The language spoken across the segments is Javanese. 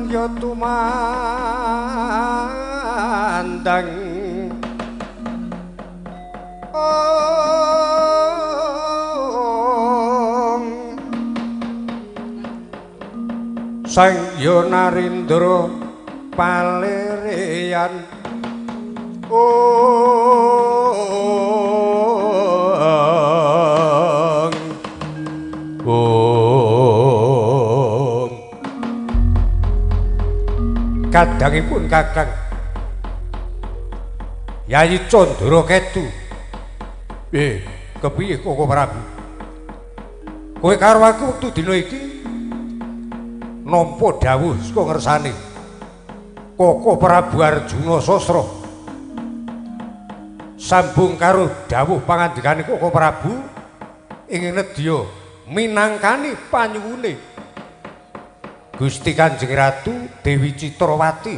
wadya tumandang Sang Narendra Palerian Ong Ong kadangipun Kakang Yayi Candra Ketu. Kepiye Koko Prabu? Kowe karo aku wektu dina iki nampa dawuh saka ngersane Koko Prabu Arjuna Sasra. Sambung karo dawuh pangandikane Koko Prabu ing nedya minangkani panyuwune Gusti Kanjeng Ratu Dewi Citrawati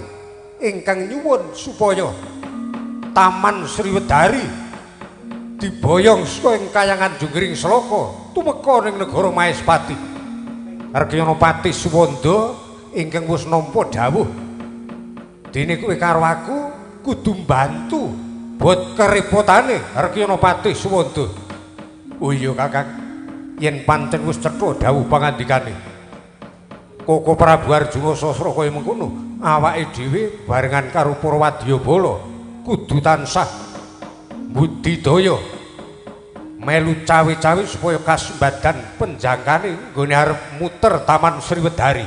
ingkang nyuwun supaya Taman Sriwedari diboyong saka ing kayangan Junggiring Sloka tumeka ning negara Maespati. Arjuna Pati Suwanda ingkang wis nampa dawuh dene kowe karo aku kudu mbantu bot kerepotane Arjuna Pati Suwanda. Oh iya Kakang, yen pancen wis cetha dawuh pangandikane Koko Prabu Arjuna Sasra kaya mengkono, awake dhewe barengan karo para wadyabala kudu tansah budidaya melu cawe-cawe supaya kasembadan penjangkane nggone arep muter Taman Sriwedari.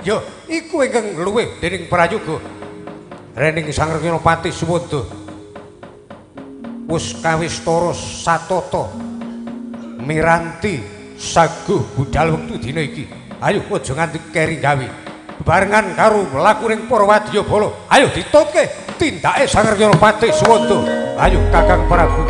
Ya, iku ingkang luwih dening prayoga. Rening Sang Renopati Suwanda wis kawistara satata miranti saguh budal wektu dina iki. Ayo aja nganti keri gawe. Bebarengan karo mlaku ning para wadyabala. Ayo ditutke tindake Sang Renopati Suwanda. Ayo Kakang Prabu.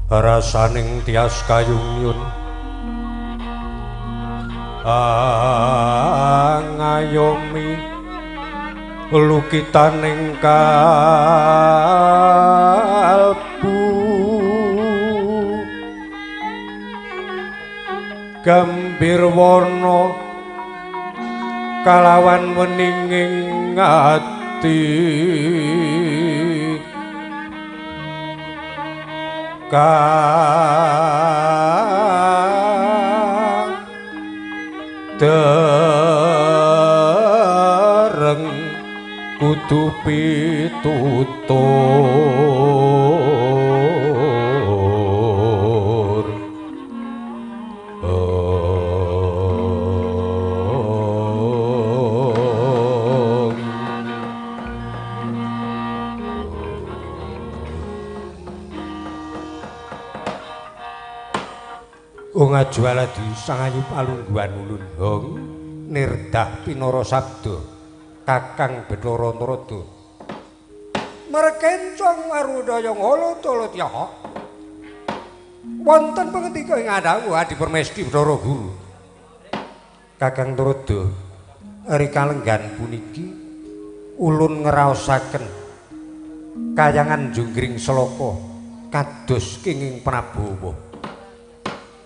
Rasaning tias kayungyun angayomi lukitaning kalbu gambir warna kalawan weninging ati kadereng kudu pitutur Hong ajualadi sangayu palungguhan ulun hong nirdah pinara sabda Kakang Bathara Narada. Merkencong marudaya ngala-tala tyaha. Wonten pangendika ing adhawuh Adi Permesti Bathara Guru. Kakang Narada, rikalenggan puniki ulun ngraosaken kayangan Junggring Selaka kados kenging Prabawa.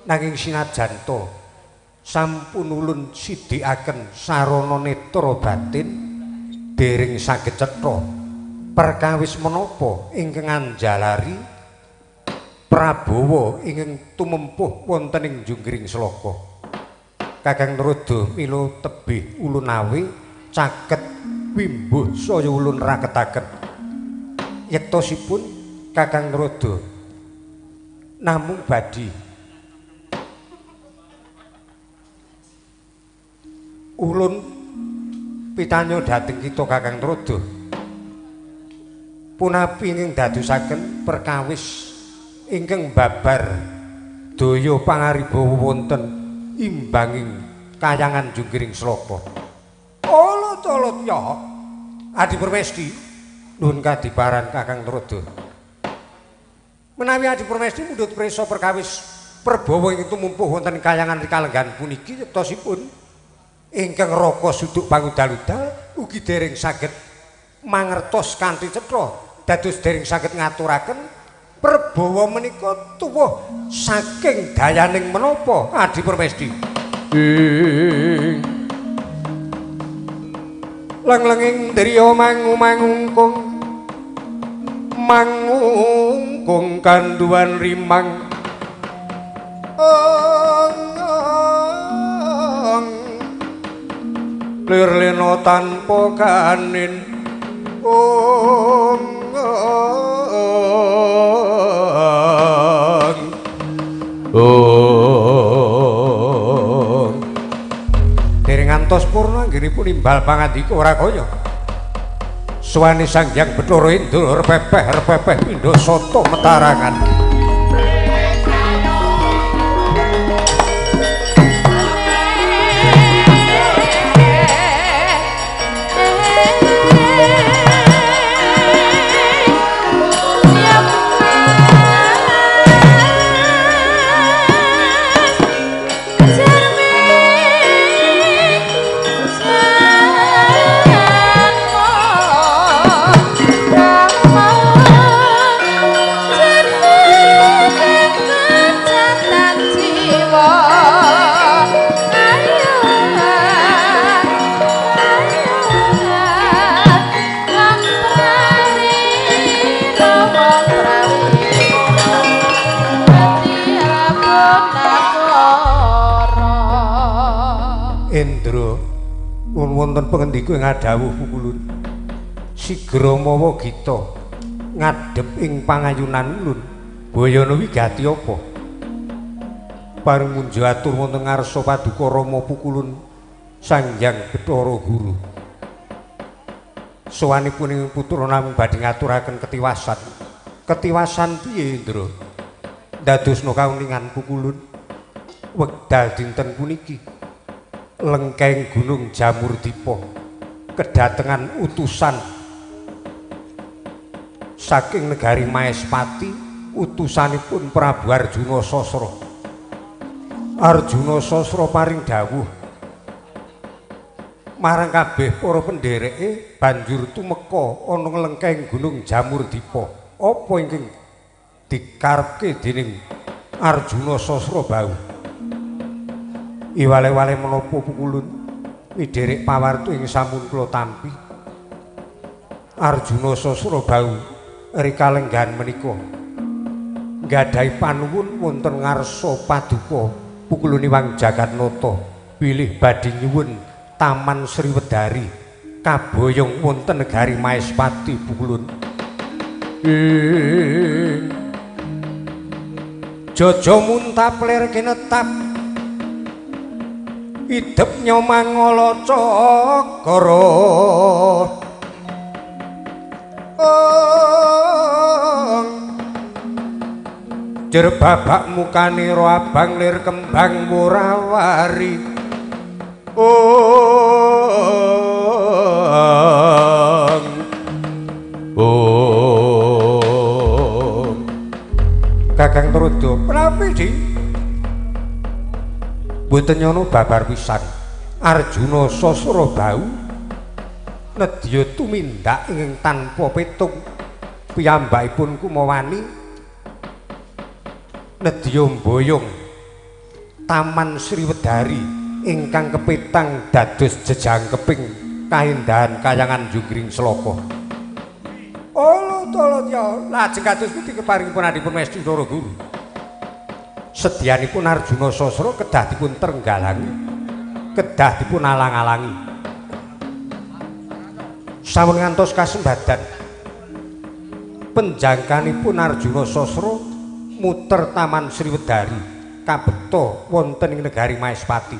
Nanging sinajan ta sampun ulun sidhikaken sarana netra batin dereng saged cetha perkawis menapa ingkang anjalari Prabawa ingkang tumempuh wonten ing Junggring Selaka. Kakang Narada, mila tebih ulun awe caket wimbuh saya ulun raketaken. Yektosipun Kakang Narada namung badhe ulun pitanya dhateng kita Kakang Narada, punapi ingkang dadosaken perkawis ingkang babar daya pangaribawa wonten imbanging kayangan Junggring Selaka. Ala-ala ya Adi Permesti, nuwun kadiparan Kakang Narada. Menawi Adi Permesti mundhut prisa perkawis Prabawa ingkang tumumpuh wonten kayangan rikalenggan puniki yektosipun ingkang raka suduk pangudal-udal ugi dereng saged mangertos kanthi cetha, dados dereng saged ngaturaken Prabawa menika tuwuh saking dayaning menapa Adi Permesti. Lenglenging driya mangu-mangungkung mangungkung kanduwan rimang lir lena tanpa kanin ong ong. Dereng ngantos purna anggenipun imbal pangandika ora kaya suwane Sang Hyang Bathara Indra repepeh repepeh pindha sata metarangan. Indra, nuwun wonten pangendika ing adhawuh pukulun. Sigra mawa gita ngadhep ing pangayunan ulun. Bayana wigati apa? Pareng munjo atur wonten ngarsa paduka Rama pukulun Sang Hyang Bathara Guru. Sowanipun ing putra namung badhe ngaturaken ketiwasan. Ketiwasan piye, Indra? Ndadosna kauningan pukulun wekdal dinten puniki lengkeng Gunung Jamurdipa kedatengan utusan saking negari Maespati, utusanipun Prabu Arjuna Sasra. Arjuna Sasra paring dawuh marang kabeh para pendereke banjur tumeka ana lengkeng Gunung Jamurdipa. Apa ingkang dikarepke dening Arjuna Sasra bau? Iwale-wale menapa pukulun midherek pawartu ing sampun kula tampi. Arjuna Sasra bau rikalenggan menika nggadahi panuwun wonten ngarsa paduka pukulun Iwang Jagatnata bilih badhe nyuwun Taman Sriwedari kaboyong wonten negari Maespati pukulun. Jaja muntap lir kinetap idep nyomangala cakara Jer babak mukane ro abang lir kembang murawari. Ong. Kakang Trudo, prapi Di? Mboten nyono babar pisan. Arjuna Sasrabau nedya tumindak ingkang tanpa petung piyambakipun kumawani nedya mboyong Taman Sriwedari ingkang kepetang dados jejangkeping kaendahan kayangan Junggring Sloka. Oh tolo ya, lajeng kados pundi keparingipun adipun Mesti Bathara Guru. Sedyanipun Arjuna Sasra kedah dipun trenggalangi, kedah dipun alang-alangi. Sampun ngantos kasembadan penjangkanipun Arjuna Sasra muter Taman Sriwedari kabekta wonten ing negari Maespati.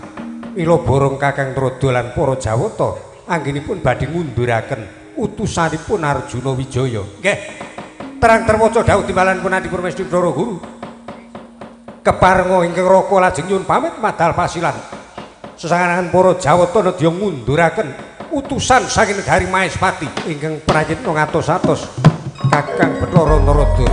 Mila borong Kakang Trudo lan para Jawata anggenipun badhe ngunduraken utusanipun Arjuna Wijaya. Nggih. Terang terwaca dawuh timbalanipun Adi Pramesti Bathara Guru. Keparenga ingkang raka lajeng nyuwun pamit madal pasilan. Sesarengan para Jawata nedya ngunduraken utusan saking negari Maespati ingkang prayitna ngatos-atos Kakang Bathara Narada.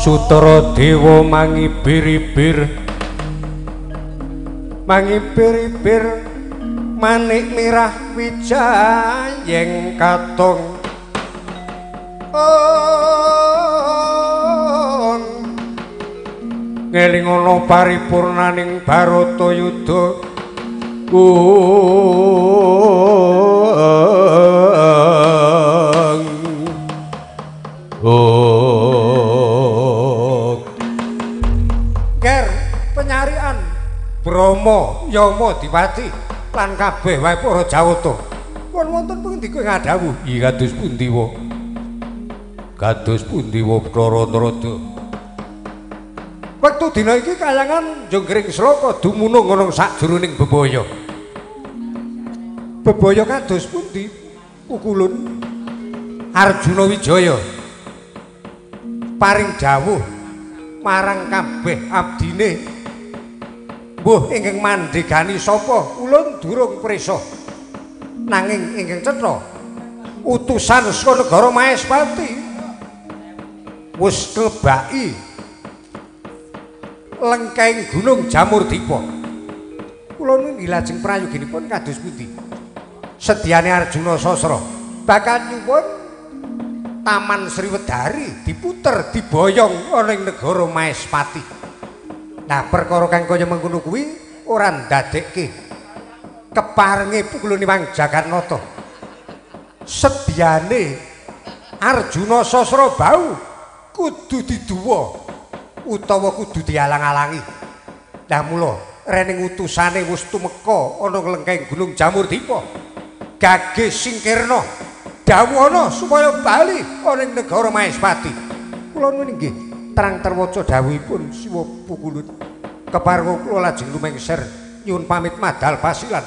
Sutara dewa mangibir-ibir, mangibir-ibir manik mirah wijayeng katong. Ngelingono paripurnaning Bharatayuda. Ger penyarian Brahma Yama Dipati lan kabeh wae para Jawata. Pun wonten pangandika ing adhawuh. Iya kados pundi wa? Kados pundi wa Bathara Narada? Wektu dina iki kayangan Jonggring Sloka dumunung ana sajroning bebaya. Bebaya kados pundi? Pukulun Arjuna Wijaya paring dawuh marang kabeh abdine. Mbuh ingkang mandhegani sapa ulun durung prisa. Nanging ingkang cetha utusan saka negara Maespati wis klebaki lengkeng Gunung Jamurdipa. Kula nggih lajeng prayoginipun kados pundi? Sedyane Arjuna Sasra bakal nyuwun Taman Sriwedari diputer diboyong ana ing negara Maespati. Nah, perkara kang kaya mengkono kuwi ora ndadekke keparenge pukulune Wang Jagatnata. Sedyane Arjuna Sasra bau kudu diduwa utawa kudu dialang-alangi. Lah mula rening utusane wis tumeka ana lengkeng Gunung Jamurdipa. Gage singkirna dawuhana supaya bali ana ing negara Maespati. Kula nuwun inggih terang terwaca dawuhipun Siwa Pukulun. Kepareng kula lajeng lumengser nyuwun pamit madal pasilan.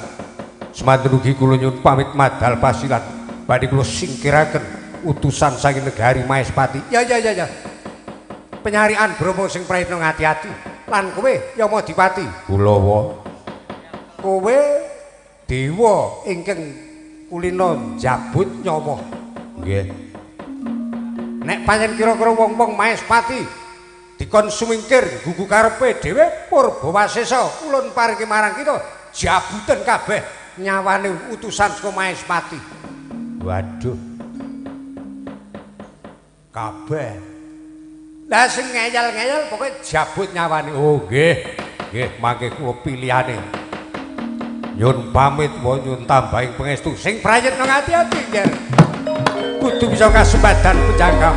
Semanten ugi kula nyuwun pamit madal pasilan. Badhe kula singkiraken utusan saking negari Maespati. Ya ya ya ya. Penyarian Brahma sing prayitna ngati-ati lan kowe Yamadipati. Kulawa. Kowe dewa ingkang kulina njabut nyawa. Nggih. Nek pancen kira-kira wong-wong Maespati dikon sumingkir gugu karepe dhewe Purbawasesa ulun paringi marang kita jabuten kabeh nyawane utusan saka Maespati. Waduh. Kabeh. Lah sing ngeyel-ngeyel pokoke jabut nyawane. Oh nggih. Nggih mangke kula pilihane. Nyun pamit wa nyun tambahing pangestu sing prayitna ngati-ati nggih. Kudu bisa kasembadan penjangkam.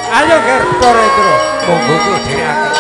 Ayo ger para monggo kula dherekaken.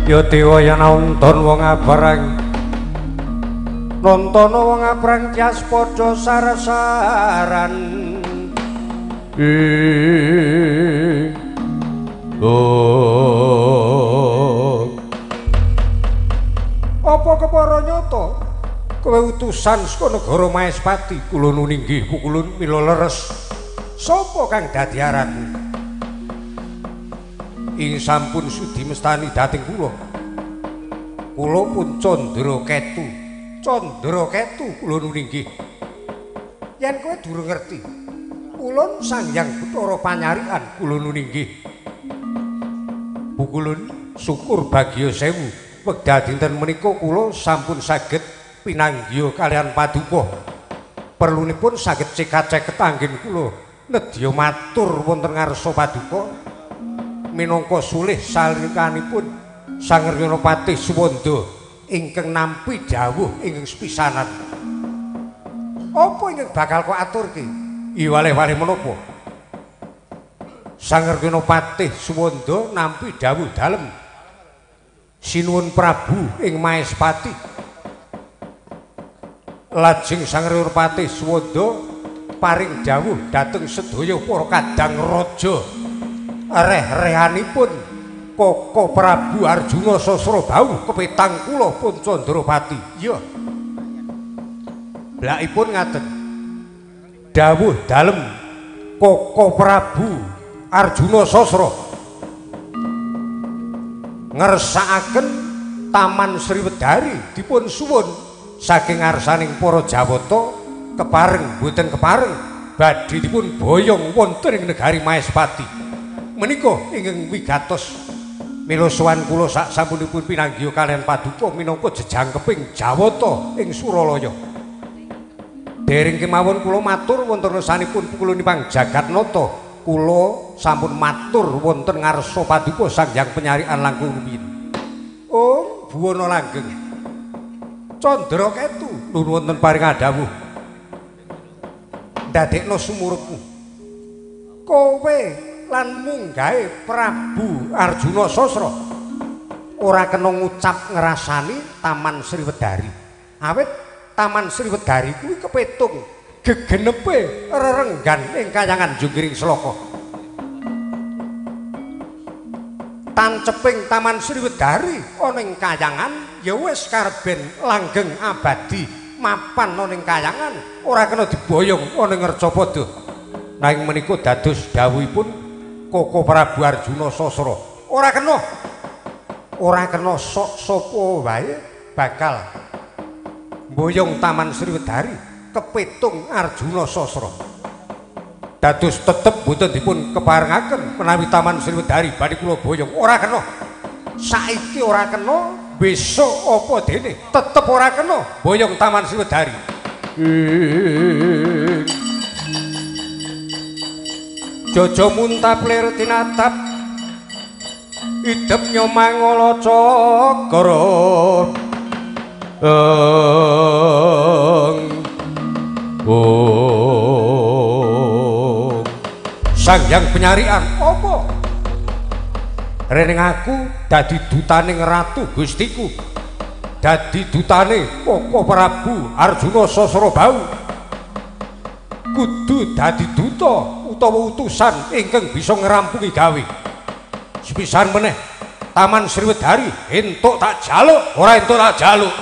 Ya dewa ya nonton wong abrang nonton wong abrang tias padha sarasaran. Apa kepara nyata kowe utusan saka negara Maespati? Kula nuwun inggih pukulun mila leres. Sapa kang dadi aranku? Ing sampun sudi mestani dhateng kula. Kula pun Candra Ketu. Candra Ketu kula nuwun inggih. Yen kowe durung ngerti, ulun Sang Hyang Bathara Panyarikan kula nuwun inggih. Pukulun syukur bagya sewu wekdal dinten menika kula sampun saged pinanggiha kalian paduka. Perlunipun saged cekat-ceket anggen kula nedya matur wonten ngarsa paduka. Minangka sulih salikanipun Sang Ryanapati Suwanda ingkang nampi dawuh ingkang sepisanan. Apa ingkang bakal kok aturke? Iwalih-walih menapa? Sang Ryanapati Suwanda nampi dawuh dalem Sinuwun Prabu ing Maespati. Lajeng Sang Rurpati Suwanda paring dawuh dhateng sedaya para kadang raja reh-rehanipun Koko Prabu Arjuna Sasrabahu kepetang kula Pancandrapati. Iya. Blakipun ngaten. Dawuh dalem Koko Prabu Arjuna Sasra ngersakaken Taman Sriwedari dipun suwun saking ngarsaning para Jawata kepareng boten kepareng badhe dipun boyong wonten ing negari Maespati. Menika ingkang wigatos mila sowan kula sak sampunipun pinanggiha kaliyan paduka minangka jejangkeping Jawata ing Suralaya. Dereng kemawon kula matur wonten resanipun pukulunipun Jagatnata, kula sampun matur wonten ngarsa paduka Sang Hyang Penyarikan langkung rumiyin. Oh, buwana langgeng. Candra Ketu nuwun wonten paring dawuh. Ndadekno sumurupmu. Kowe lan munggahe Prabu Arjuna Sasra ora kena ngucap ngrasani Taman Sriwedari. Awit Taman Sriwedari kuwi kepetung gegenepe rerenggan ing kayangan Junggiring Sloka. Tanceping Taman Sriwedari ana ing kayangan ya wis karben langgeng abadi mapan ana ing kayangan ora kena diboyong ana ing Ngercapada. Nanging menika dados dawuhipun Koko Prabu Arjuna Sasra ora kena, ora kena sok sapa wae bakal mboyong Taman Sriwedari kepetung Arjuna Sasra. Dados tetep boten dipun keparengaken menawi Taman Sriwedari badhe kula boyong ora kena. Saiki ora kena, besok apa dene tetep ora kena boyong Taman Sriwedari. Jojo muntap lir tinatap idep nyomangala cakra Sang Hyang Penyarikan apa? Rening aku dadi dutaning ratu Gustiku, dadi dutane Koko Prabu Arjuna Sasrabahu, kudu dadi duta utawa utusan ingkang bisa ngrampungi gawe. Sepisan meneh Taman Sriwedari entuk tak jaluk, ora entuk tak jaluk.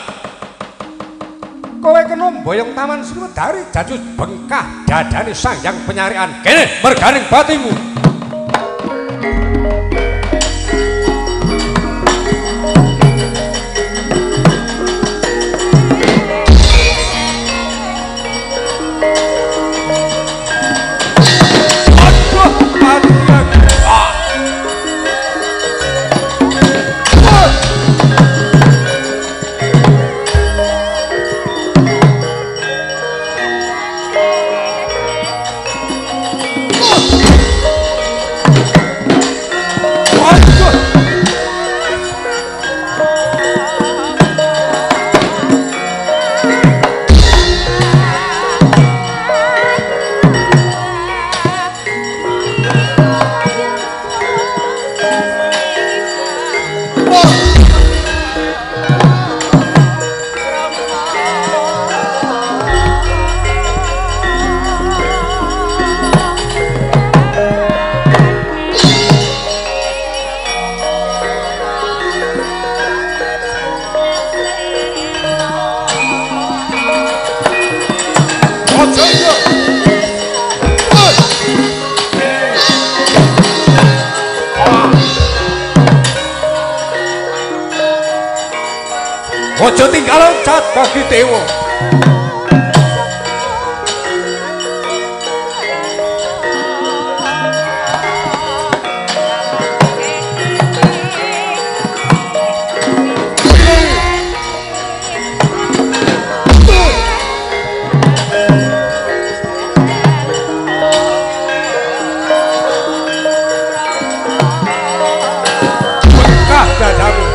Kowe kena mboyong Taman Sriwedari jajus bengkah dadane Sang Hyang Penyarikan. Kene merganing batimu. Ojo tinggal loncat bagi dewa. Bekah dadamu.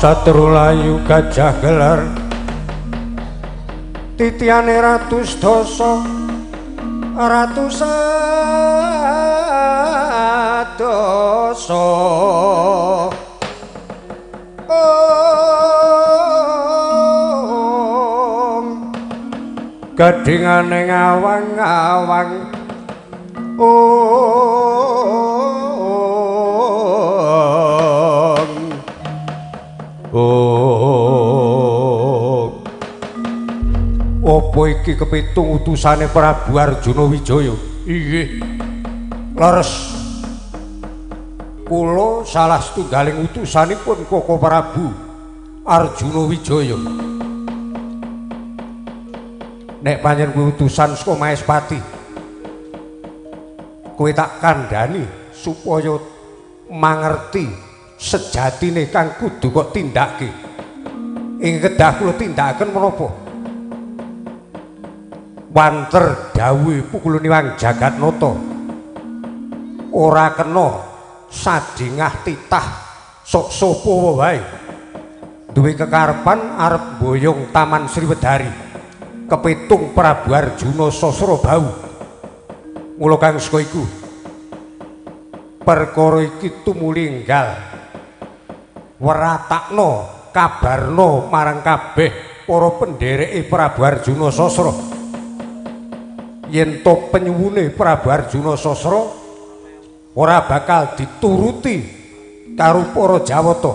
Satrulayu gajah gelar titiane ratus dasa ratusan dasa. Om gadingane ngawang-awang. Om Om. Apa iki kepitung utusane Prabu Arjuna Wijaya? Inggih. Leres. Kula salah setunggaling utusanipun Koko Prabu Arjuna Wijaya. Nek pancen kuwi utusan saka Maespati, kowe tak kandhani supaya mangerti sejatine kang kudu kok tindakake. Ing kedah kula tindakaken menapa? Wanter dawuhe Pukuluniwang Jagatnata ora kena sadingah titah sok sapa wae duwe kekarepan arep mboyong Taman Sriwedari kepitung Prabu Arjuna Sasrabahu. Mula kang saka iku perkara iki tumuli enggal weratakno kabarno marang kabeh para pendereke Prabu Arjuna Sasra yen to penyuwune Prabu Arjuna Sasra ora bakal dituruti karo para Jawata.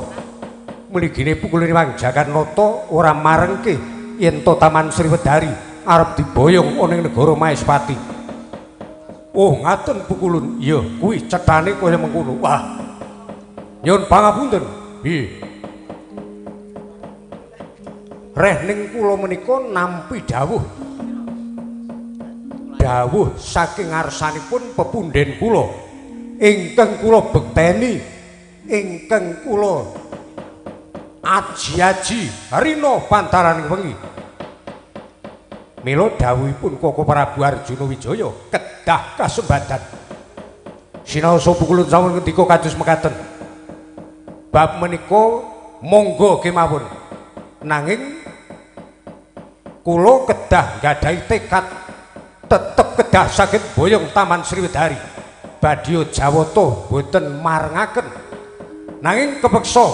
Mligine Pukuluniwang Jagatnata ora marengke yen to Taman Sriwedari arep diboyong ana ing negara Maespati. Oh ngaten Pukulun, iya kuwi cethane kaya mengkono. Wah. Nyuwun pangapunten. Piye? Reh ning kula menika nampi dawuh. Dawuh saking ngarsanipun pepunden kula ingkang kula bekteni, ingkang kula aji-aji rina pantaraning wengi. Mila dawuhipun Koko Prabu Arjuna Wijaya kedah kasembadan. Sinaosa Pukulun sampun ngendika kados mekaten. Bab menika monggo kemawon. Nanging kula kedah nggadahi tekad tetep kedah saged boyong Taman Sriwedari. Badya Jawata boten marengaken. Nanging kepeksa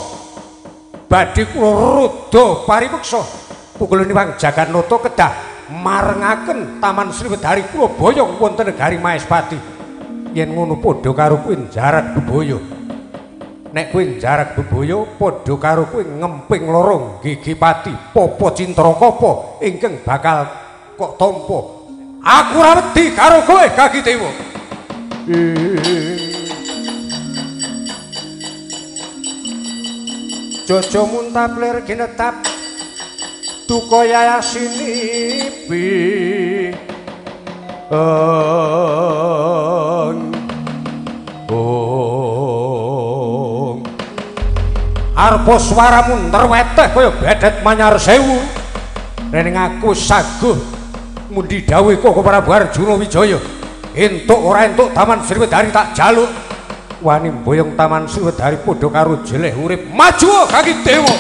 badhe kula rudha paripeksa Pukuluniwang Jagatnata kedah marengaken Taman Sriwedari kula boyong wonten negari Maespati. Yen ngono padha karo kuwi njarak bebaya. Nek kuwi njarak bebaya padha karo kuwi ngemping loro gigi pati popo Cintrakapa ingkang bakal kok tampa. Aku ora wedi karo kowe Kaki Dewa. Jojo muntaplir ginetap duka yayasinipi. Ong. Arpa swaramu nterweteh kaya bedet manyar sewu. Ning aku saguh mundi dawuhe Koko Prabu Arjuna Wijaya. Entuk ora entuk Taman Sriwedari tak jaluk. Wani mboyong Taman Sriwedari padha karo jeleh urip. Maju Kaki Dewa.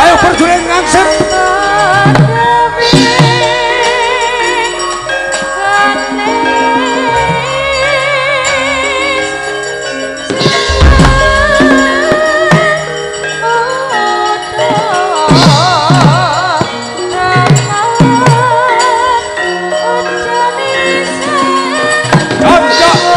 Ayo perjuangan ngangsep. Cocok.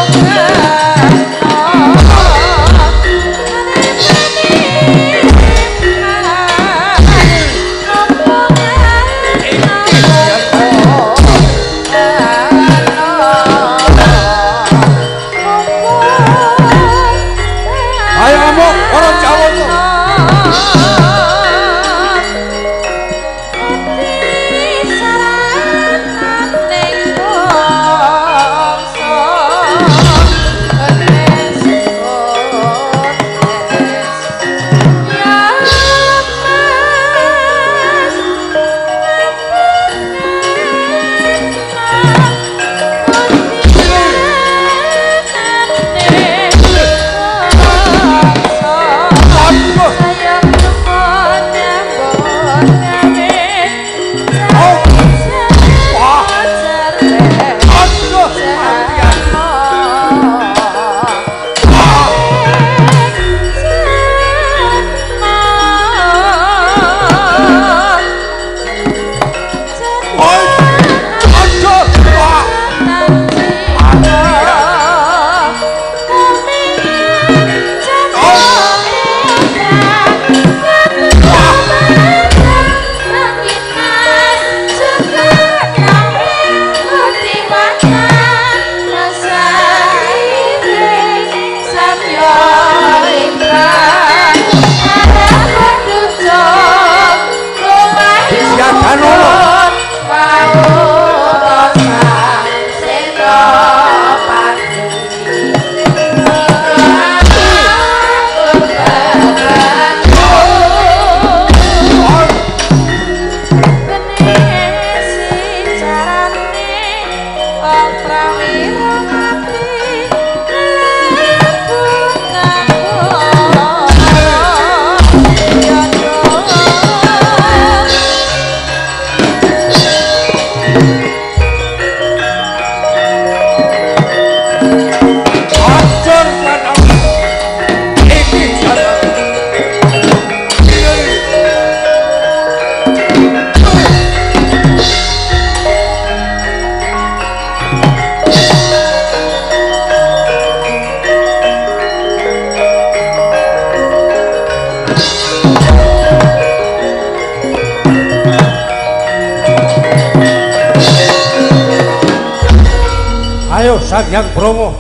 Ayo Sang Hyang Brahma,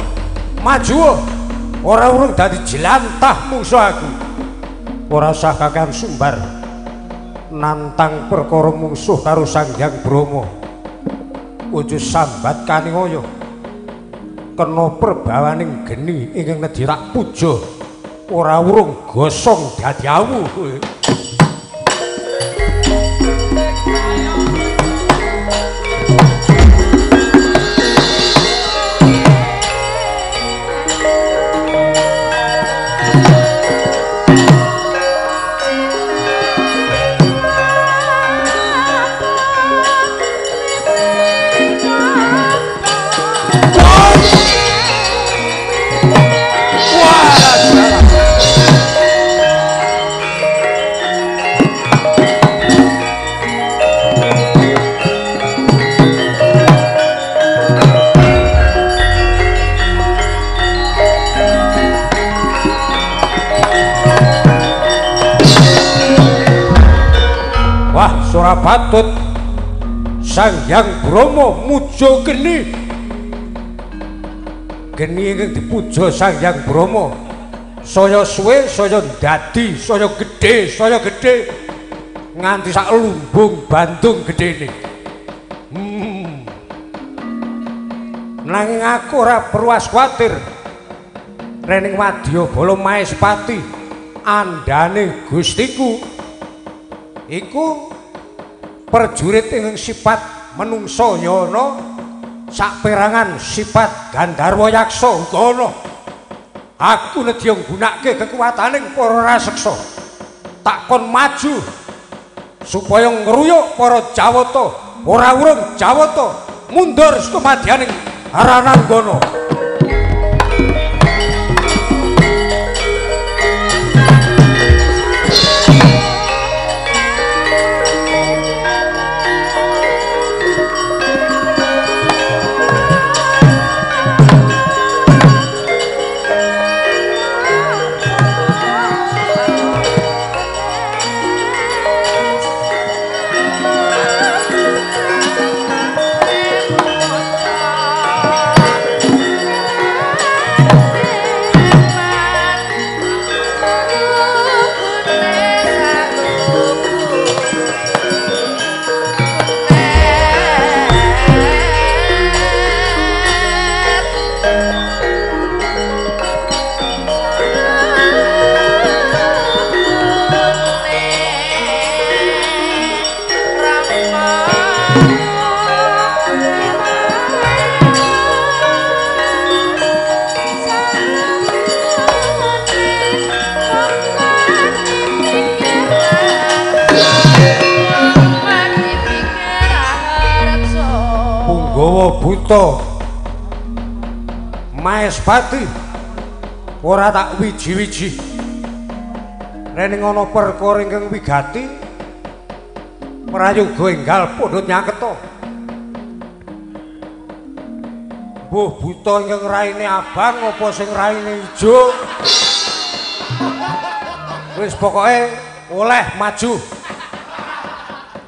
maju. Ora urung dadi jlantah mungsuh aku. Ora usah kakehan sumbar nantang perkara mungsuh karo Sang Hyang Brahma. Aja sambat kaningaya. Kena perbawaning geni ingkang nedhi tak puja. Ora urung gosong dadi awu kowe. Ora patut Sang Hyang Brahma muja geni. Geni ingkang dipuja Sang Hyang Brahma saya suwe saya ndadi, saya gedhe, saya gedhe nganti sak lumbung Bandung gedhene. Nanging aku ora perlu kuwatir. Rening wadyabala Maespati andane Gustiku iku perjurit ing sifat menungso ya ana, saperangan sifat Gandharwa Yaksa uga ana. Aku nedya nggunakake kekuwataning para raseksa. Tak kon maju supaya ngruyuk para Jawata, ora urung Jawata mundur sumadyaning Harananggana. Buta Maespati ora tak wiji-wiji. Rening ana perkara ingkang wigati prayoga enggal pundhut nyaketa. Mbuh buta ingkang raine abang apa sing raine ijo. Wis pokoke oleh maju.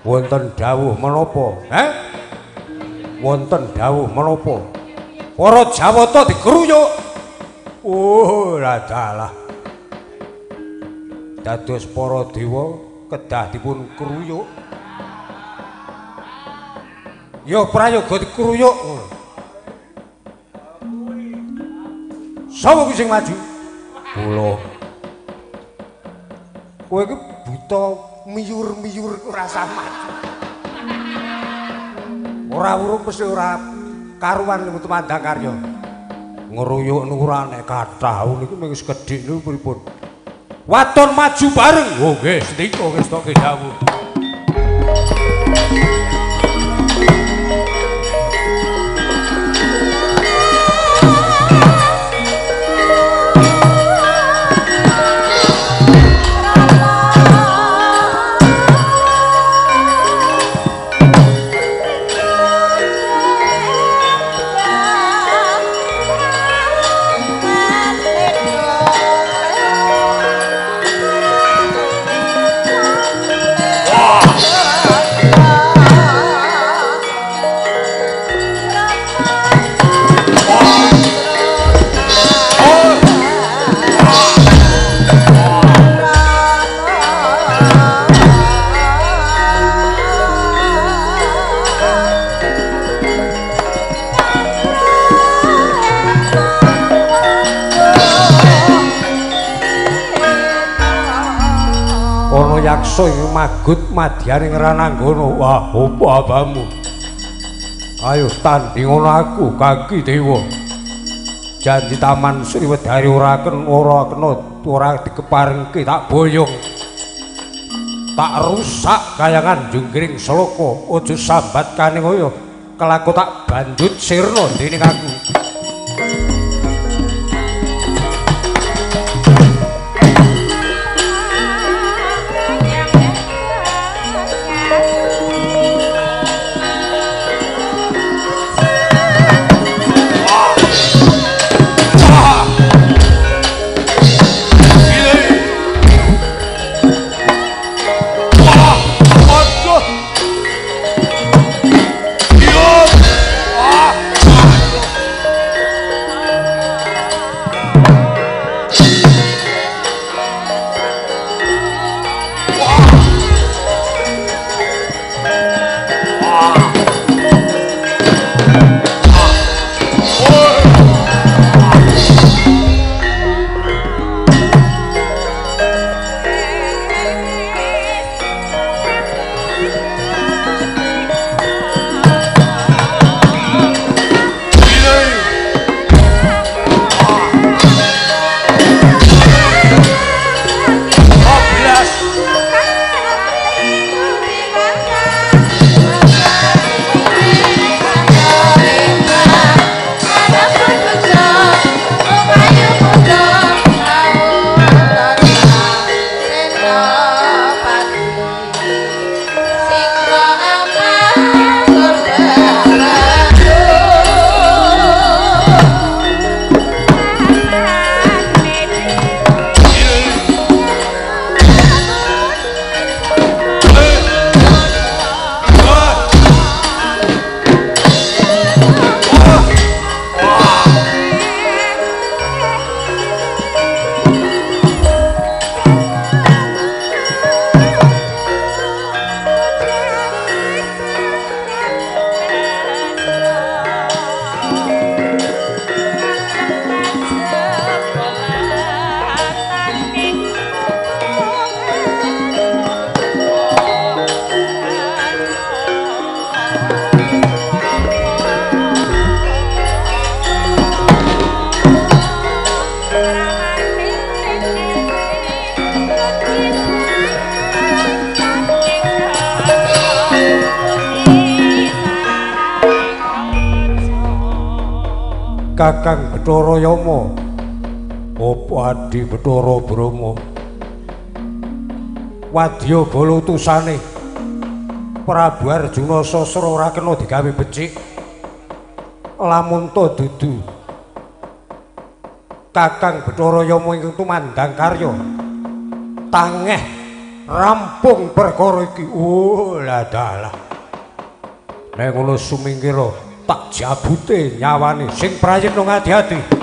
Wonten dawuh menapa? Heh? Wonten dawuh menapa? Para Jawata dikruyuk. Oh, ladalah. Dados para dewa kedah dipun kruyuk. Ya prayoga dikruyuk. Sapa kuwi sing maju? Kula. Kowe iki buta miyur-miyur ora usah maju. Ora urung mesti ora karuan niku tumandang karya. Ngruyuk niku ora nek kathah niku mung sekedhik niku pripun. Waton maju bareng. Oh nggih, sendika wis tok dawuh. kuwasa ing magut madyaning Rananggana. Wah, opo abamu? Ayo tanding ngono aku Kaki Dewa. Janji Taman Sriwedari ora kena ora dikeparengke tak boyong. Tak rusak kayangan Junggring Sloka. Aja sambat kaning kaya kelako tak banjut sirna dening aku. Kakang Bathara Yama, apa Adi Bathara Brahma? Wadya bala utusane Prabu Arjuna Sasra ora kena digawe becik. Lamun ta dudu Kakang Bathara Yama ingkang tumandang karya tangeh rampung perkara iki. Oh lah dalah. Nek ngono sumingkira tak jabute nyawane sing prayitna ngati-ati.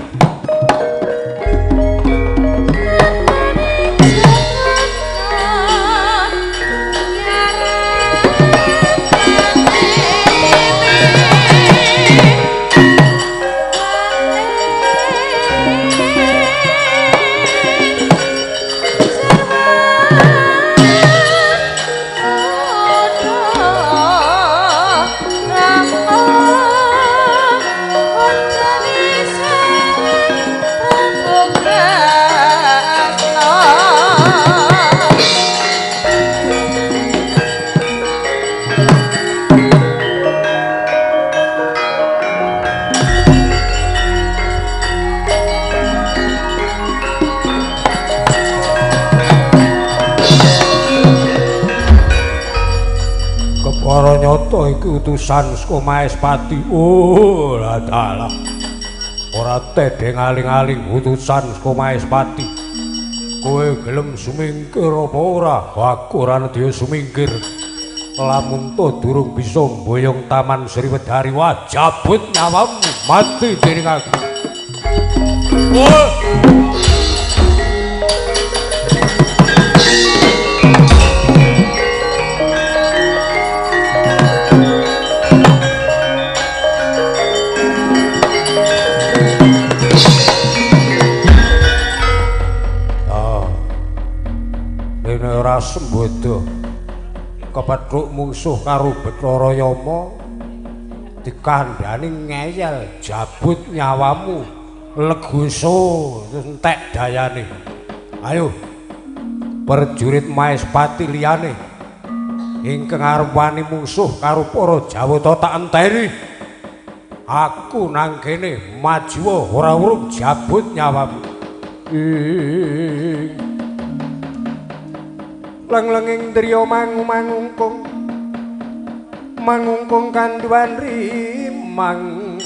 Kepara nyata iki utusan saka Maespati. Oh, lah dalah. Ora tedheng aling-aling utusan saka Maespati. Kowe gelem sumingkir apa ora? Aku ora nedya sumingkir. Lamun to durung bisa mboyong Taman Sriwedari, wah jabut nyawamu mati dening aku. Oh. Ora sembodo. Kepethuk mungsuh karo Bathara Yama dikandhani ngeyel jabut nyawamu legoso terus entek dayane. Ayo prajurit Maespati liyane ingkang arep wani mungsuh karo para Jawata tak enteni. Aku nang kene majuwa ora urung jabut nyawamu. Leng-lenging driya mangu-mangungkung mangungkung kanduwan rimang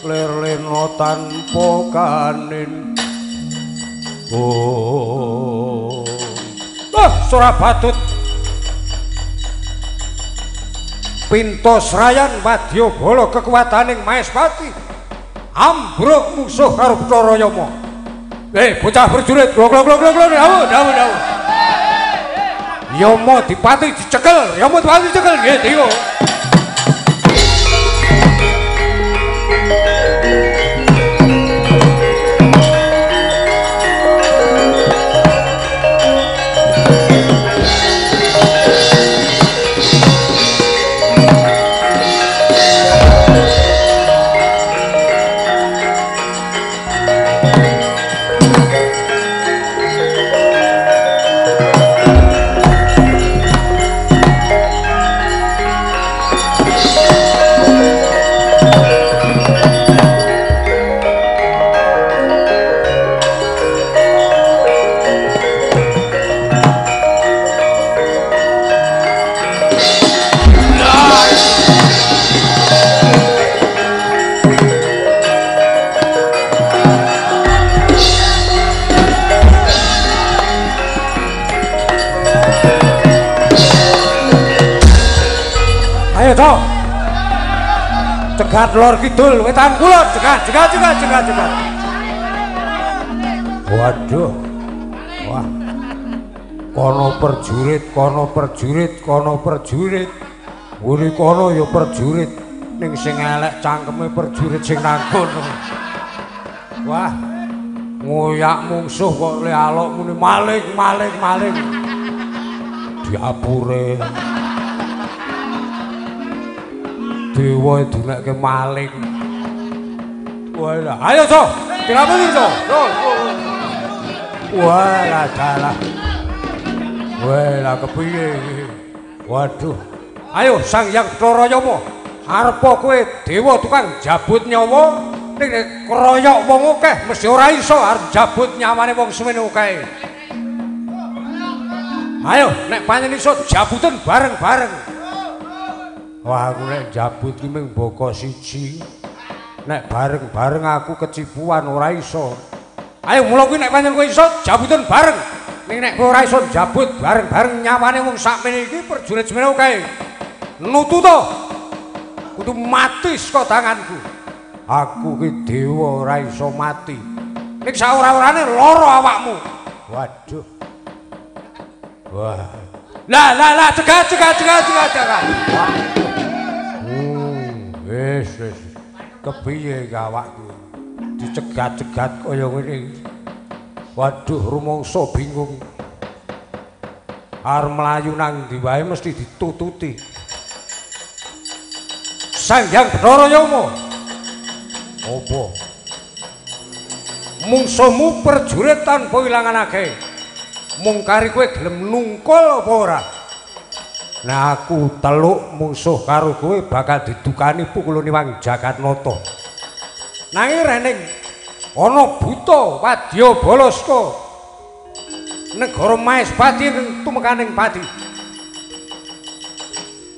lir-lena tanpa kanin. Oh, Surabatut pinto srayan wadyabala kekuwataning Maespati ambruk mungsuh karo Bathara Yama. Bocah prajurit, glok glok glok glok, dawuh dawuh dawuh. Yama dipati dicekel, Yama dipati dicekel, nggih dewa. Cegat lor kidul, wetan kulon, cegat, cegat, cegat, cegat, cegat. Waduh, wah, kono perjurit, kono perjurit, kono perjurit, nguri kono ya perjurit, ning sing elek cangkeme perjurit sing nang kono. Wah, ngoyak mungsuh kok le alok muni maling, maling, maling. Diapure. Dewa dinekke maling. Wah, ayo so, dirampung so. Wah, lah dalah. Wah, lah kepiye iki? Waduh. Ayo Sang Hyang Bathara Yama, arepa kowe dewa tukang jabut nyawa ning kroyok wong akeh mesti ora iso arep jabut nyawane wong semene akeh. Ayo nek pancen iso jabuten bareng-bareng. Wah, aku nek jabut ki mung boko siji. Nek bareng-bareng aku kecipuan ora iso. Ayo mula kuwi nek pancen kowe iso jabuten bareng. Ning nek kowe ora iso jabut bareng-bareng nyawane wong sakmene iki prajurit semene akeh. Nututo. Kudu mati saka tanganku. Aku ki dewa ora iso mati. Ning saora-orane lara awakmu. Waduh. Wah. Lah lah lah cegat cegat cegat cegat cegat. Wis wis kepiye iki awakku dicegat-cegat kaya ngene. Waduh rumangsa bingung. Arep mlayu nang ndi wae mesti ditututi. Sang Hyang Bathara Yama. Apa? Mungsuhmu prajurit tanpa ilangan akeh. Mung kari kowe gelem nungkul apa ora? Nah aku teluk mungsuh karo kowe bakal didukani pukulune Wang Jagatnata. Nanging rening ana buta wadyabala saka negara Maespati ing tumekaning pati.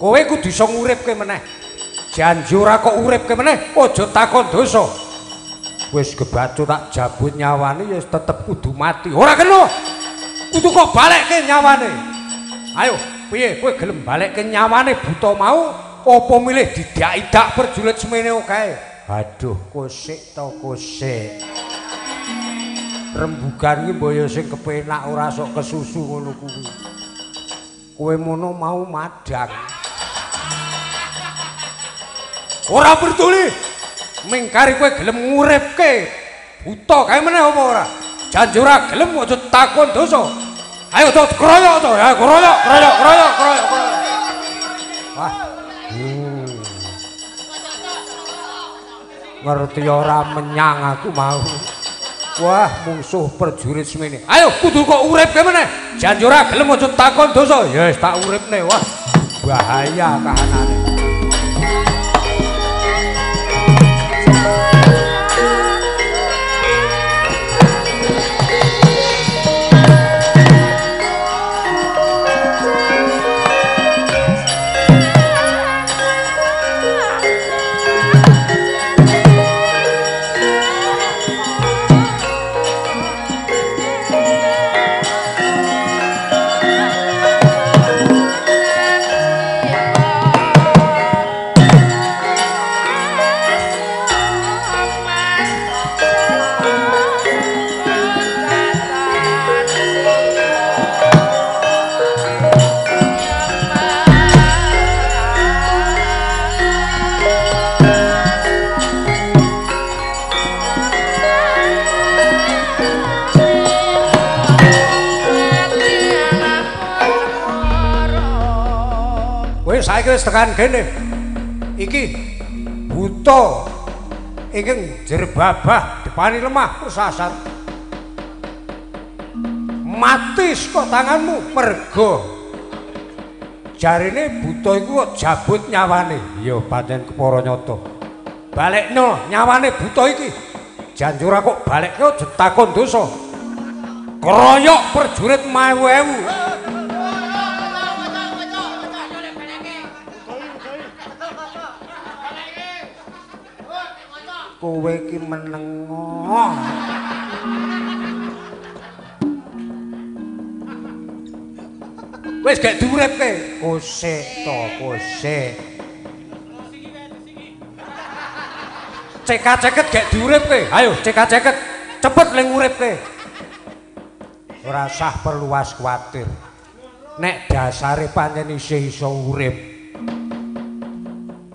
Kowe kudu iso nguripke meneh. Janji ora kok uripke meneh, aja takon dosa. Wis gebacut tak jabut nyawane ya tetep kudu mati. Ora kena. Kudu kok balekke nyawane. Ayo piye kowe gelem balekke nyawane buta mau apa milih didak-idak prajurit semene akeh? Aduh kosik to kosik. Rembugan iki mbok ya sing kepenak ora sok kesusu ngono kuwi. Kowe mono mau madang. Ora peduli. Mingkari kowe gelem nguripke buta kae meneh apa ora? Janji ora gelem aja takon dosa. Ayo to kroyok to, ya kroyok, kroyok, kroyok, kroyok, kroyok. Wah. Ngerti ora menyang aku mau. Wah, musuh prajurit semene. Ayo kudu kok uripke meneh. Janji ora gelem aja takon dosa. Ya wis tak uripne. Wah, bahaya kahanane. Saiki wis tekan kene. Iki buta ingkang jerbabah depani lemah tersasar. Mati saka tanganmu merga jarine buta iku kok jabut nyawane. Ya pancen kepara nyata. Balekno nyawane buta iki. Janjura kok balekke aja takon dosa. Kroyok prajurit maewu-ewu. Kowe iki menengo. Wis gak diuripke. Kosek to, kosek. Cekak-ceket gak diuripke. Ayo cekak-ceket, cepet ling uripke. Ora usah perluas kuwatir. Nek dasare pancen isih iso urip.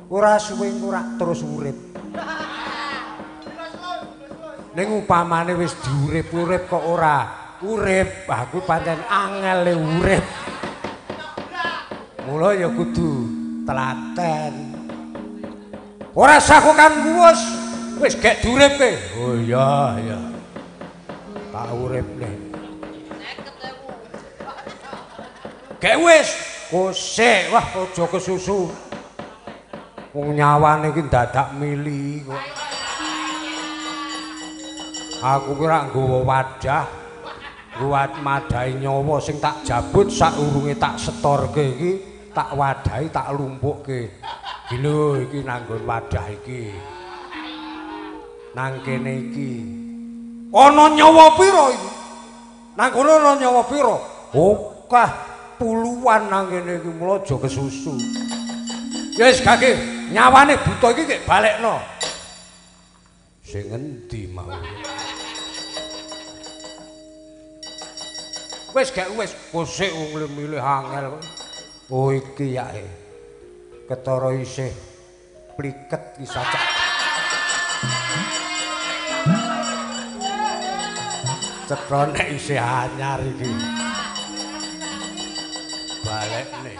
Ora suwe ora terus urip. Ning upamane wis diurip-urip kok ora urip, aku pancen angel le urip. Mula ya kudu telaten. Ora sah kok kang wis wis gek diuripke. Oh iya iya. Tak uripne. 50.000. Gek wis kosek, wah aja kesusu. Wong nyawane iki dadak mili kok. Aku ki ora nggawa wadah, nggawa madahi nyawa sing tak jabut saurunge tak setorke iki, tak wadahi tak lumpukke. Iki lho iki nanggon wadah iki. Nang kene iki. Ana nyawa pira iki? Nang kono ana nyawa pira? Okeh puluhan nang kene iki, mula aja kesusu. Ya wis gake nyawane buta iki gek balekno. Sing endi mau? Wis gak wis kosek wong milih angel kok. Oh iki yake. Ketara isih pliket ki sacak. Cetha nek isih anyar iki. Balekne.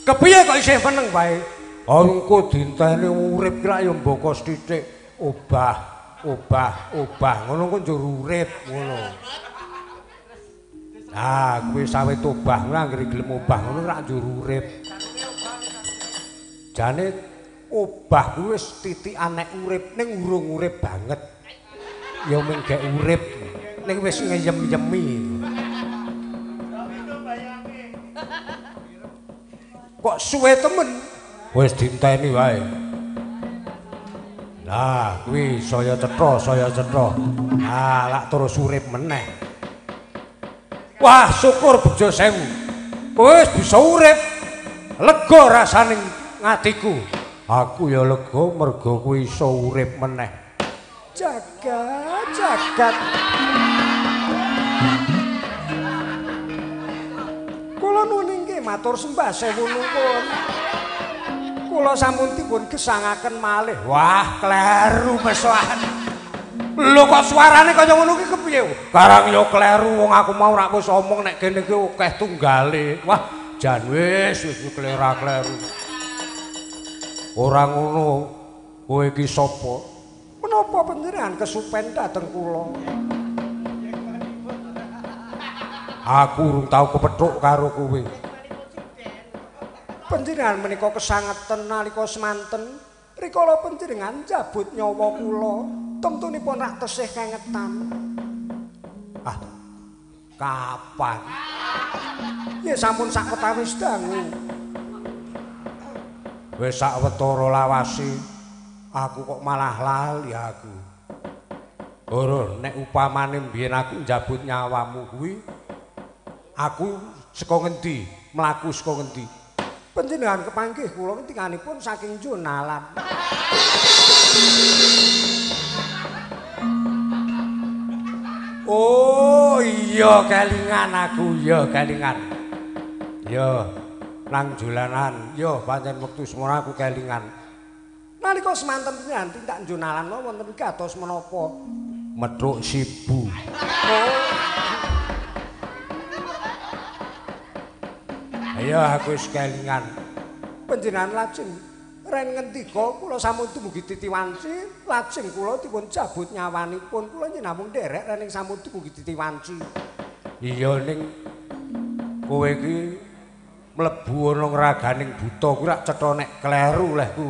Kepiye kok isih meneng wae? Engko dintene urip ki lak ya mboko sithik obah, obah, obah ngono kok njur urip ngono. Nah, kuwi sawet obah ngono anggere gelem obah ngono rak njur urip. Jane obah kuwi wis titikan nek urip ning urung urip banget. Ya mung gek urip ning wis ngeyem-yemi. Kok suwe temen? Wis dinteni wae. Nah, kuwi saya cetha, saya cetha. Ah, lak terus urip meneh. Wah, syukur bejo sewu. Kowe wis bisa urip. Lega rasane ngatiku. Aku ya lega mergo kowe iso urip meneh. Jagat, jagat. Kula nuwun inggih matur sembah sewu nuwun. Kula sampun dipun gesangaken malih. Wah, kleru mesoan. Lho kok suarane kaya ngono ki kepiye? Barang ya kleru wong aku mau rak wis omong nek kene iki akeh tunggale. Wah, jan wis wis klera-kleru. Ora ngono. Kowe iki sapa? Menapa panjenengan kesupen dhateng kula? Aku urung tau kepethuk karo kowe. Panjenengan menika kesangeten nalika semanten rikala panjenengan njabut nyawa kula, temtunipun rak tesih kengetan. Ah, kapan? Ya sampun sawetawis dangu. Wis sawetara lawase aku kok malah lali aku. Ora, nek upamane mbiyen aku njabut nyawamu kuwi, aku saka ngendi? Mlaku saka ngendi? Panjenengan kepanggih kula ngendikanipun saking Jonalan. Oh iya kelingan aku, iya kelingan. Ya nang Jolanan, ya pancen wektu semono aku kelingan. Nalika semanten panjenengan tindak Jonalan wonten kados menapa? Methuk sibu. Oh. Ayo aku wis kelingan. Panjenengan lajeng ren ngendika kula sampun dumugi titiwanci, lajeng kula dipun cabut nyawanipun. Kula namung nderek ren ing sampun dumugi titiwanci. Iya ning kowe iki mlebu ana ngraganing buta kuwi rak cetha nek kleru lehku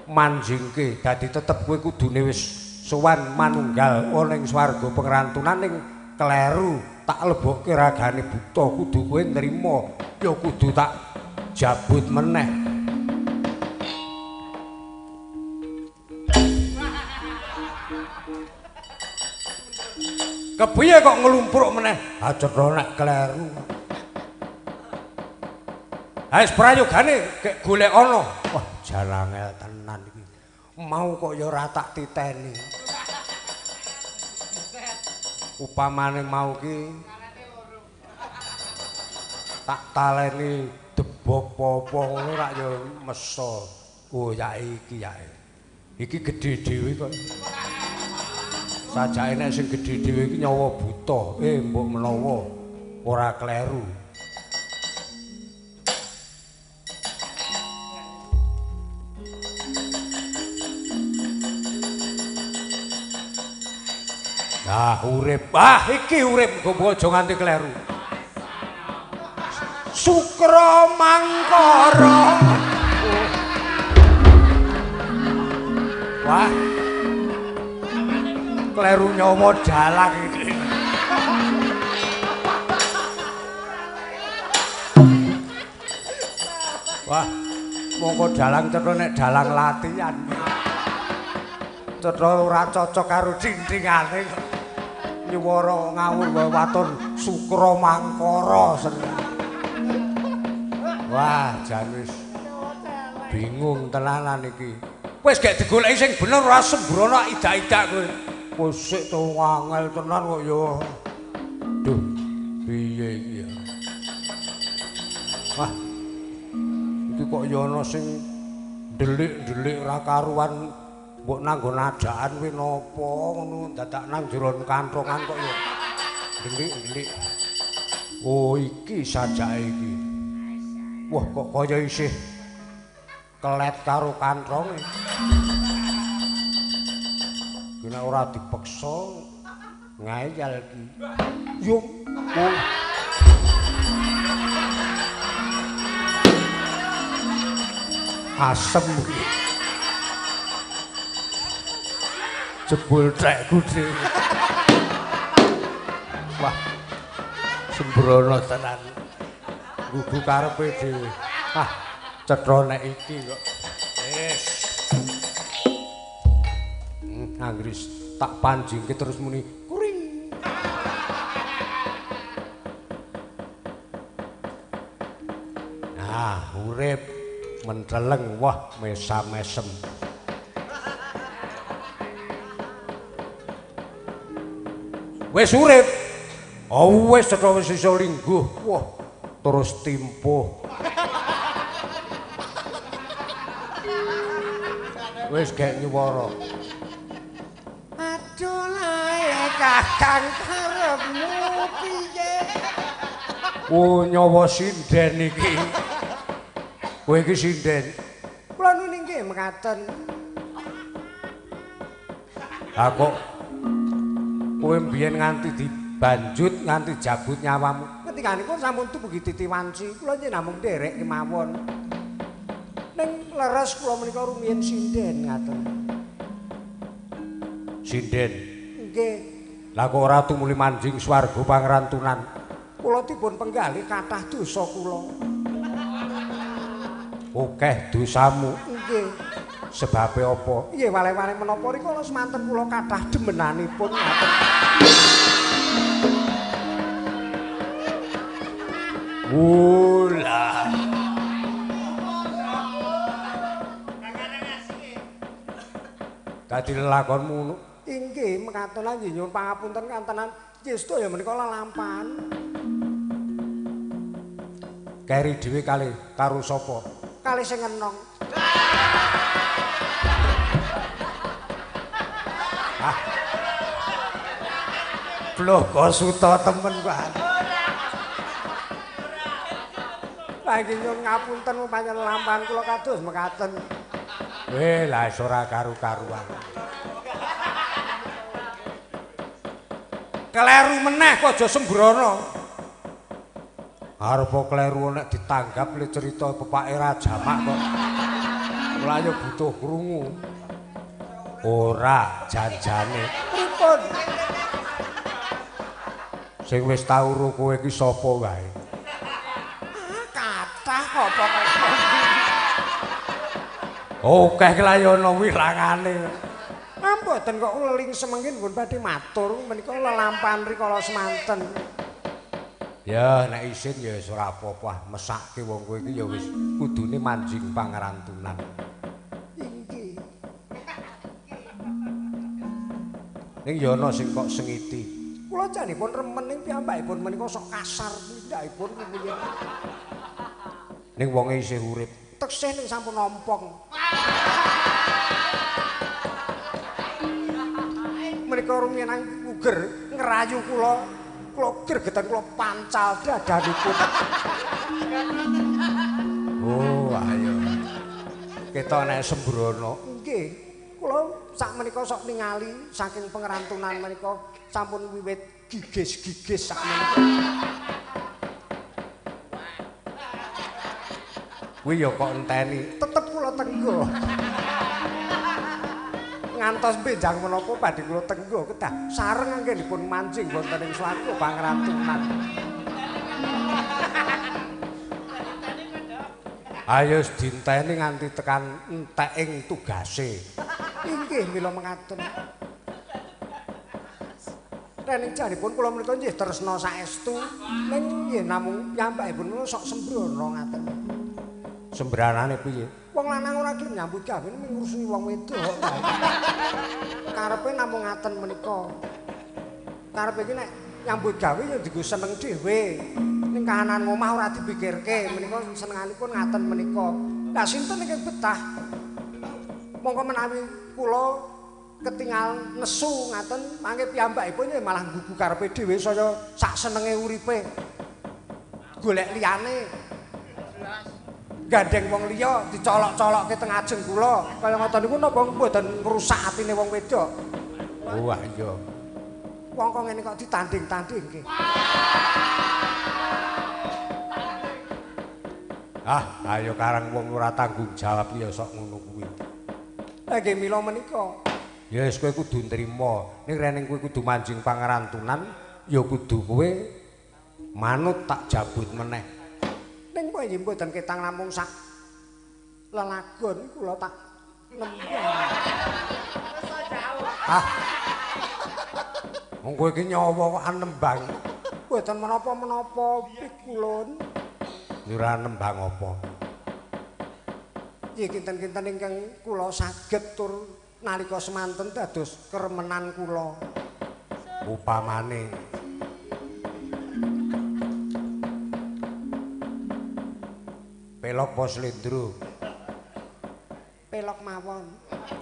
manjingke. Dadi tetep kowe kudune wis sowan manunggal ana ing swarga pengrantunan ning kleru tak lebokke ragane buta kudu kowe nrima. Ya kudu tak jabut meneh. Kepiye kok nglumpruk meneh? Ha cetha nek kleru. Ha wis prayogane gek golek ana. Wah, jalangel tenan iki. Mau kok ya ora tak titeni. Upamane mau ki tak taleni debok apa ngono rak ya meso. Oh ya iki ya. Iki gedhe dhewe kok. Sajake nek sing gedhe dhewe iki nyawa buta. Mbok menawa ora kleru. Nah, urip. Ah, iki urip muga-muga aja nganti kleru. Sukra Mangkara. Wah. Kleru nyawa dalang iki. Wah, mongko dalang cetha nek dalang latihan. Cetha ora cocok karo dindingane kok. Nyuwara ngawur wae waton Sukra Mangkara seneng. Wah, jan wis bingung tenanan iki. Wis gek digoleki sing bener ora sembrono idak-idak kowe. Wis sik to angel tenan kok ya. Duh, piye iki ya? Wah. Iki kok ya ana sing ndelik-ndelik ora karuan mbok nanggo nadaan kuwi napa ngono dadak nang jero kantongan kok ya ndelik-ndelik. Oh, iki sajake iki. Wah, kok kaya isih kelet karo kantonge. Ki nek ora dipeksa ngeyel iki. Yo. Oh. Asem iki. Jebul tekku dhewe. Wah. Sembrono tenan. Gugu karepe dhewe. Ah, cetha nek iki kok. Wis. Anggris tak panjingke terus muni kuring. Nah, urip menteleng wah mesam-mesem. Wis urip. Oh wis cetha wis iso lingguh. Wah, terus timpuh. Wis gek nyuwara. Aduh lae Kakang karepmu piye? Oh nyawa sinden iki. Kowe iki sinden. Kula nuni nggih mekaten. Ha kok kowe mbiyen nganti dibanjut nganti jabut nyawamu. Ngendikanipun sampun tumugi titi wanci, kula nggih namung nderek kemawon. Ning leres kula menika rumiyin sinden ngaten. Sinden. Nggih. Lah kok ora tumuli manjing swarga pangrantunan? Kula dipun penggalih kathah dosa kula. Akeh dosamu. Nggih. Sebabe apa? Nggih, wale-wale menapa rikala semanten kula kathah demenanipun ngaten. Wula. Dadi lelakonmu ngono. Inggih, mekaten lan nyuwun pangapunten kantenan nggih sedaya menika lelampahan. Keri dhewe kalih karo sapa? Kalih sing enong. Ah. Bloko suta temen kok. Lah iki nyuwun ngapunten pancen lelampahan kula kados mekaten. Weh, lah ora karu-karuan. Kleru meneh kok aja sembrono. Arep kleru nek ditanggap le cerita pepake Rajamak kok. Kula yo butuh krungu. Ora janjane. Pripun? Sing wis tau ro kowe iki sapa wae? Ah, kathah apa kok. Okeh ki lha ana wirangane. Mboten kok leling semengkin pun badhe matur menika lelampahan rikala semanten. Ya nek isin ya wis ora apa-apa, mesake wong kowe iki ya wis kudune manjing pangrantunan. Inggih. Ning ya ana sing kok sengiti. Kula janipun remen ning piyambakipun menika sok kasar tindakipun piye. Ning wonge isih urip. Teksih ning sampun ompong. Menika rumiyin uger ngrayu kula, kula gregetan kula pancal dadanipun. Oh, ayo. Ketok nek sembrono. Nggih, kula sakmenika sok ningali saking pengrantunan menika sampun wiwit gigis-gigis sakmenika. Kuwi ya kok enteni, tetep kula tenggo. Ngantos benjang menapa badhe kula tenggo kedah sareng anggenipun manjing wonten ing swarga pangrantunan. Ayo dinteni nganti tekan enteking tugase. Inggih mila mengaten. Rening janipun kula menika nggih tresna saestu ning nggih namung piyambakipun sok sembrono ngaten. Sembranane piye? Wong lanang ora gelem nyambut gawe mung ngurusi wong wedok. Karepe namung ngaten menika. Karepe iki nek nyambut gawe ya dienggo seneng dhewe. Ning kahanan omah ora dipikirke, menika senenganipun ngaten menika. Lah sinten ingkang betah? Mongko menawi kula ketingal nesu ngaten, mangke piyambakipun ya malah nggugu karepe dhewe saya sak senenge uripe. Golek liyane. Gandeng wong liya dicolok-colokke teng ajeng kula. Kaya ngoten niku napa mboten ngrusak atine wong wedok? Wah iya. Wong kok ngene kok ditanding-tandingke. Ah, ayo karang wong ora tanggung jawab ya sok ngono kuwi. Lah nggih mila menika. Ya wis kowe kudu nrima. Ning rening kowe kudu manjing pangrantunan ya kudu kowe manut tak jabut meneh. Ning nggih mboten ketang namung sak lelagon kula tak nembang. Ah. Wong kowe iki nyawa kok nembang. Mboten menapa-menapa pikulun. Ora nembang apa? Nggih kinten-kinten ingkang kula saged tur nalika semanten dados kremenan kula. Upamane pelok apa slendro? Pelok mawon.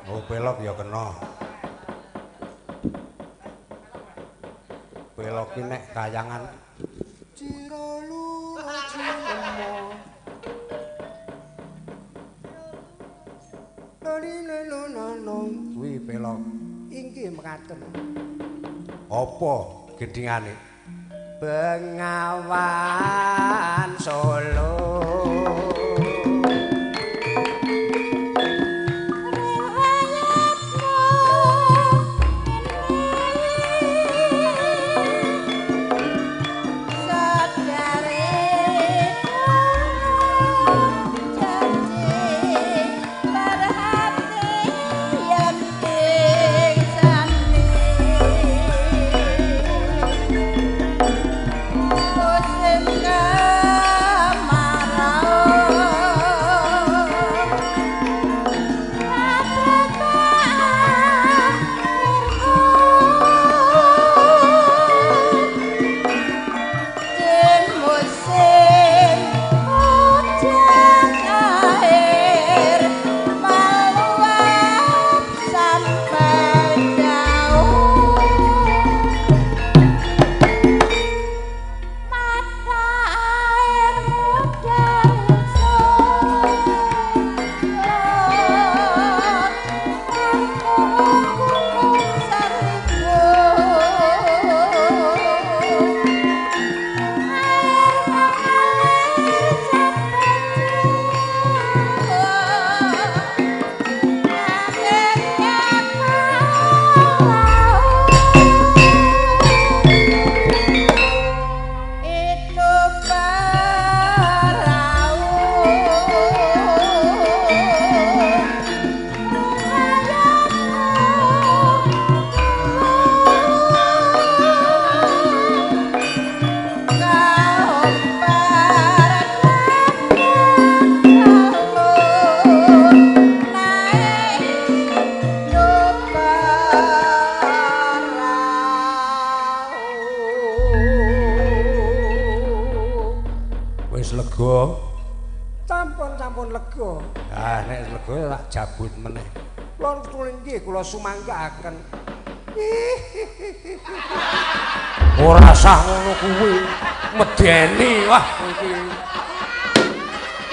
Oh, pelok ya kena. Pelok ki nek kayangan Cira lura cilemo. Kuwi pelok. Inggih mekaten. Apa gendingane? Bengawan Solo. Lega. Sampun lega. Ah nek lega tak jabut meneh. Kula nggih kula sumanggaaken. Ora sah ngono kuwi. Medeni wah iki.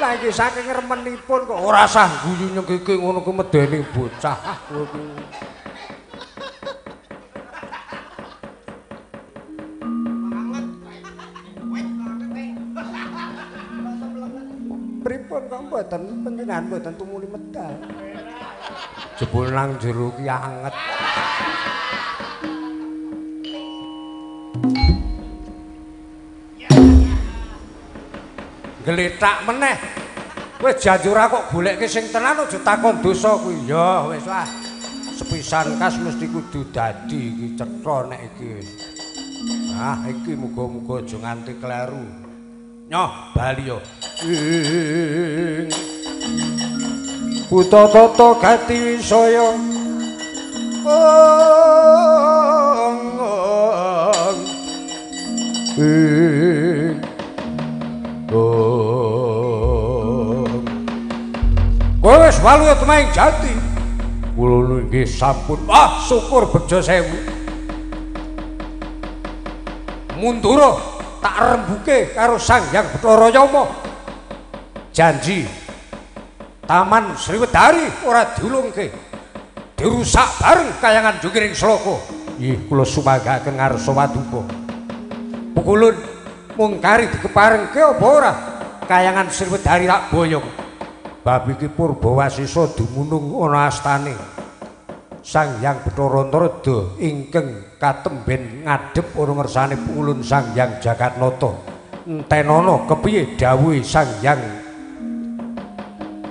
Lah iki saking remenipun kok ora sah guyu nyengkiki ngono kuwi medeni bocah kowe kuwi. Pripun kok mboten panjenengan mboten tumuli medal. Jebul nang jero ki anget. Glethak meneh. Kowe janjura kok golekke sing tenan aja takon dosa kuwi. Ya wis ah. Sepisan kas mesti kudu dadi iki cetha nek iki. Ah iki muga-muga aja nganti kleru. Nyoh bali yo. Buta tata gati wisaya. Kowe wis waluya temahing jati. Kula nggih sampun. Ah syukur bejo sewu. Mundura tak rembuke karo Sang Hyang Bathara Yama. Janji Taman Sriwedari ora diulungke. Dirusak bareng kayangan Jukiring Sloka. Nggih kula sumanggaken ngarsa paduka. Pukulun mung kari dikeparengke apa ora? Kayangan Sriwedari tak boyong. Bab iki Purbawasisa dumunung ana astane Sang Hyang Bathara Narada ingkang katemben ngadhep ana ngersane pulun Sang Hyang Jagatnata. Entenana kepiye dawuhe Sang Hyang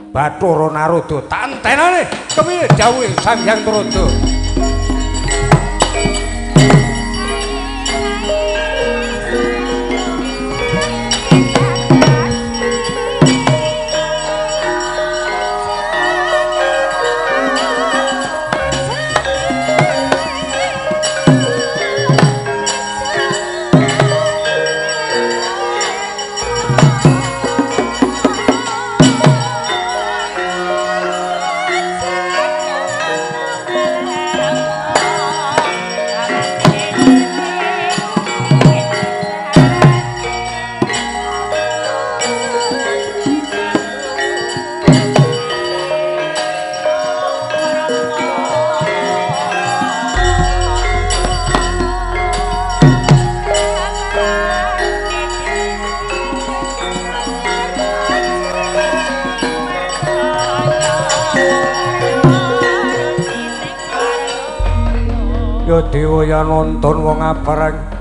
Bathara Narada? Tak entenane kepiye dawuhe Sang Hyang Narada? Dewa ya nonton wong abarang.